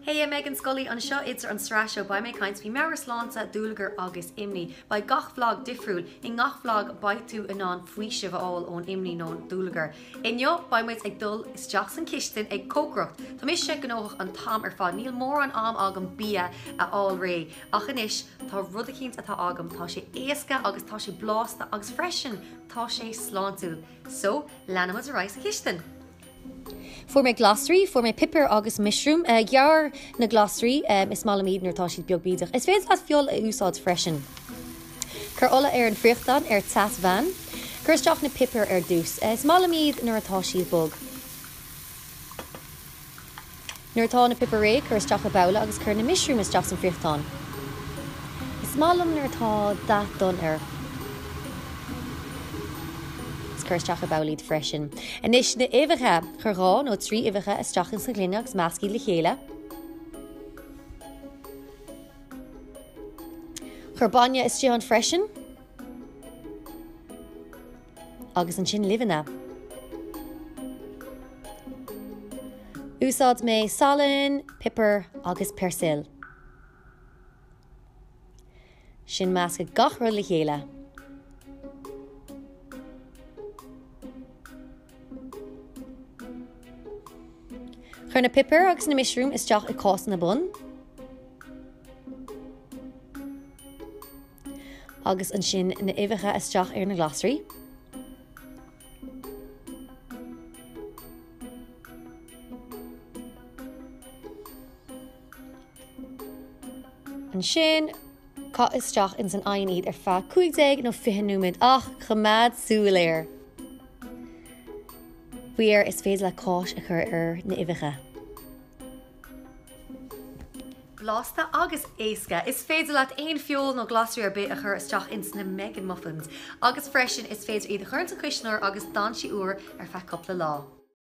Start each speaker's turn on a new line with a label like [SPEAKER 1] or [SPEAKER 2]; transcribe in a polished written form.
[SPEAKER 1] Hey, Megan Scully anseo idir an sraith seo beidh mé ag caint faoi meabhairshláinte, dúlagar agus imní. Beidh gach vlog difriúil. I ngach vlog beidh tú in ann faoiseamh a fháil ón imní nó an dúlagar. Inniu beidh muid ag dul isteach san chistin ag cócaireacht. Tá mise gnóthach an t-am ar fad, níl mórán am agam bia a fháil réidh. Ach anois tá rud eicínt atá agam, tá sé éasca agus tá sé blásta agus freisin tá sé sláintiúil. So, leanfaidh muid ar aghaidh sa chistin! Fuair mé glasraí, fuair mé pipir agus muisriúm. Gearr na glasraí, is maith liom iad nuair atá siad beag bídeach. Is féidir leat feoil a úsáid freisin. Cuir ola ar an friochtán ar teas mheán. Cuir isteach na pipir ar dtús. Is maith liom iad nuair atá siad bog. Nuair atá na pipir réidh, cuir isteach i babhla agus cuir na muisriúim isteach san friochtán. Is maith liom nuair atá dath donn air. Is cuir isteach i babhla iad freisin. Anois na uibheacha! Cuir 2 nó 3 uibheacha isteach ins an ghloine agus measc iad le chéile. Cuir bainne istigh ann freisin. Agus ansin luibheanna. Úsáid mé salann, pipir agus peirsil. Sin meascadh gach rud le chéile. Cuir na pipir agus na muisriúim isteach i cásanna bun. Agus ansin na uibheacha isteach ar na glasraí. Ansin, caith isteach ins an oigheann iad ar feadh 15 nó 20 nóiméad ach coimeád súil air. Faoi air is féidir leat cáis a chur ar na uibheacha. Blasta agus éasca. Is féidir leat aon feoil nó glasraí ar bith a chur isteach ins na Megan Muffins agus freisin is féidir iad a chur ins an chuisneoir agus d'fhan sí úr ar feadh cúpla lá.